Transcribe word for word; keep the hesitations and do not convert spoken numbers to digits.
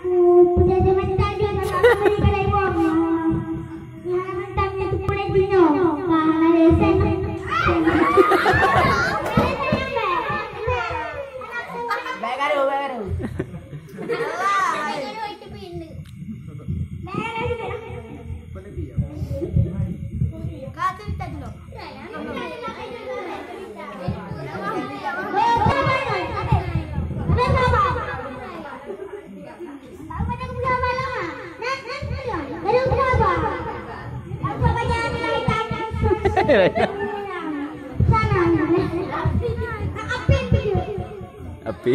Aku puja jaman tadi, aku beri kalau ibu. Yang mentang itu boleh dino. Wah, ada sen. Baik garu, baik garu. Api.